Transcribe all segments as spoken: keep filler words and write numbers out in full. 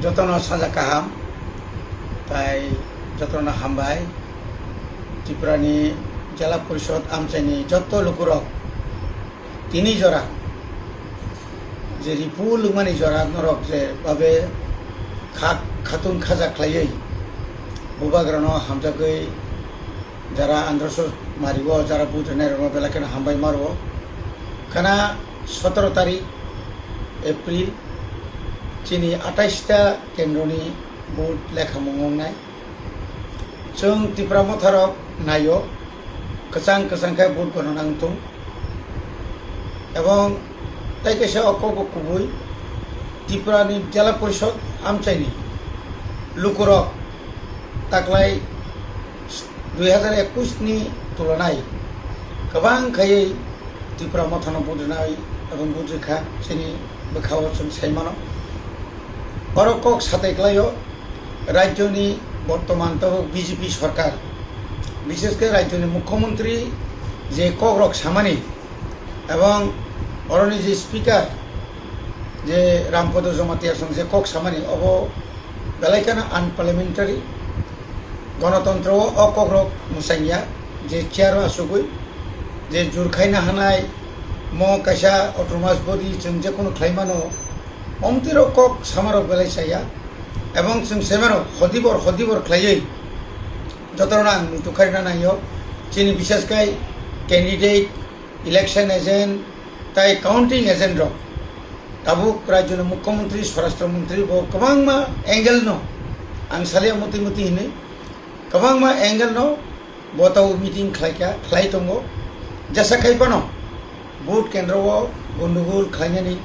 Jotono saja kaham, tai jotono hambai. Tripurani Jela Porishod amchaini joto lukurok tini jora je ripu lwngmani jora norok je babe khak khatun khaja khlaiwi bubagrano hamjagwi jara androso mario jara budrinairokno belai kheno hambai maro. Khana sotoro tarik April chini atais ta kendroni vote lekhamung wngnai. Chwng Tipra Motharok naio, kwchang kwchang khe vote gwnang nang thung. Ebong tai kaisa o kokbo kubui Tripurani Jela Porishod amchaini lukurok taklai dui hazar ekush ni tulonai kwbang khaiwi Tipra Mothano budinai ebong budikha chini bwkhao chwng sai mano. Oro kok satai klaio rajyoni bortoman tabuk B J P sorkar, bishesh khe rajyoni mukhyamantri je kokrok samani ebong oroni je speaker je Rampada Jamatia song je kok samani obo belai kheno unparliamentary. Gonotontro o kokrok mwsangya je chair o asugwi je jur khaina hanai mo kaisa autonomous body chwng je kono khlai mano, omtwirok kok samarok belai chaya. Ebong chwng semano hodibor hodibor khlaiwi jotorokno ang muitu kharina nangyo. Chini bishesh khai candidate, election agent tai counting agent rok tabuk rajyoni mukhyamantri, swarashtra mantri bo kwbangma angle no ang salia muti muti hinwi kwbangma angle no bo tabuk meeting khlaikha, khlai tongo. Jesa khai phano vote kendro o gondogol khlainani,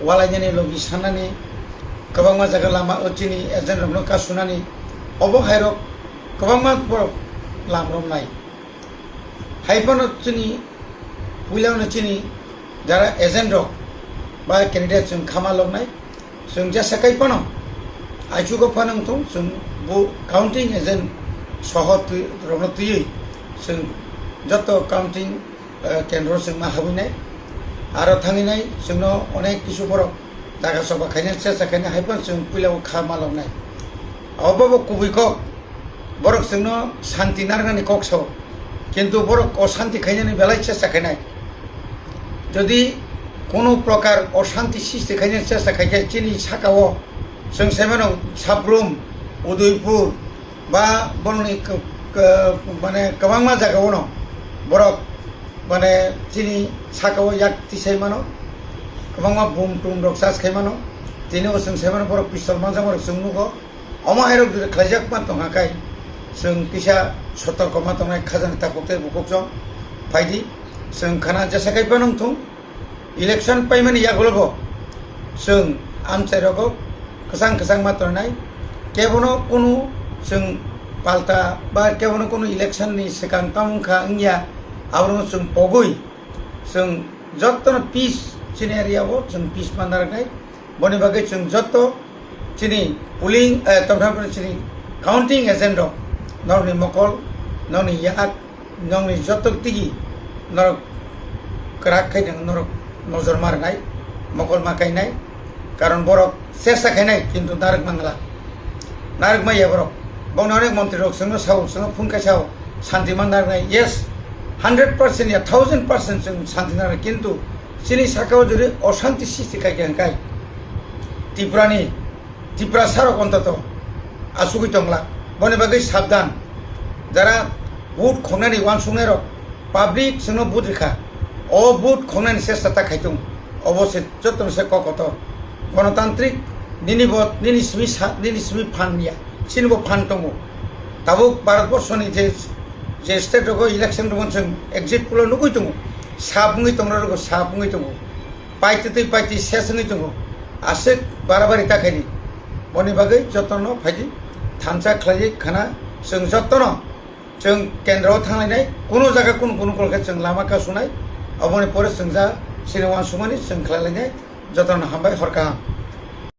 walainani logi sanani kwbangma jaga lama o chini agent rokno kasunani obo hairok kwbangma borok lam romnai. Hai phano chini puilano chini jara agent rok ba candidate chwng khama loknai, chwng jesa kai phano aichugo phano wngthung chwng bo counting agent soho twi rokno twiwi chwng joto counting, eh, kendro chwng ma habwinai. Aro thanginai chwngno onek kisu borok daga soba khaina chesta khaina hai phano chwng puila o khama loknai. Obo bo kubui kok. Borok chwngno shanti narwknani kok sao, kintu borok oshanti khainani belai chesta khainai. Jodi kono prokar oshanti sristi khainani chesta khaikhe chini sakao chwng sai mano Sabrum, Udaipur ba borokni k-, k-, mane kwbangma jagao no borok mane chini sakao yak tisai mano, kwbangma bum tum rok charge khai mano, tini o chwng sai mano borok pistol manjakma rok chwng nugo. Omo hairok jodi khlaijakma tongkha khai, chwng kisa sotorko ma tongnai khajani takhuk tei bukhuk chwng. Phaidi, chwng khana jesa khai phano wngthung, election paimani yagulo bo chwng amchai rogo kwchang kwchang ma tongnai. Kebono kunu chwng palta ba kebono kunu election ni swkang tamo wngkha wngya, abono chwng pogwi chwng jottono peace chini area o chwng peace ma narwknai. Boni bagwi chwng jotto chini polling, eh, tongthangphano chini counting agent rok norokni mokol, norokni yak, norokni jotto tigi norok kwrak khai nang norok nojor ma rwnai, mokol ma kainai, karon borok chesta khainai kintu narwk mangla, narwk maya borok. Bongni onek montri rok chwngno sao, chwngno phone khai sao, shanti man narwknai, yes, hundred percent ya thousand percent chwng shanti narwknai, kintu chini sakao jodi oshanti sristi khaikha hwnkhe Tripurani, Tiprasarok ontoto asugwi tongla. Boni bagwi sabdan, jara vote khoknani uansuknairok, public chwngno vote rikha, o vote khoknani chesta ta khaitung, obo se jotono se kok kotor. Gonotantrik nini bo, nini simi sa, nini simi phan ya, chini bo phan tongo. Tabuk Bharat borso ni je, je state rogo election rogo chwng exit poll o nugwi tongo, sap wngwi tongrok rogo sap wngwi tongo, paitwi twi paitwi ses wngwi tongo, aswk barabari ta khaidi. Boni bagwi jotono phaidi thansa khlaiwi khana chwng jotono chwng kendro o thanglainai, kunu jaga kunu kunu kolkhe chwng lama kasunai, oboni pore chwng ja chini uansukmani chwng khlailainai. Jotono hambai hor kaham.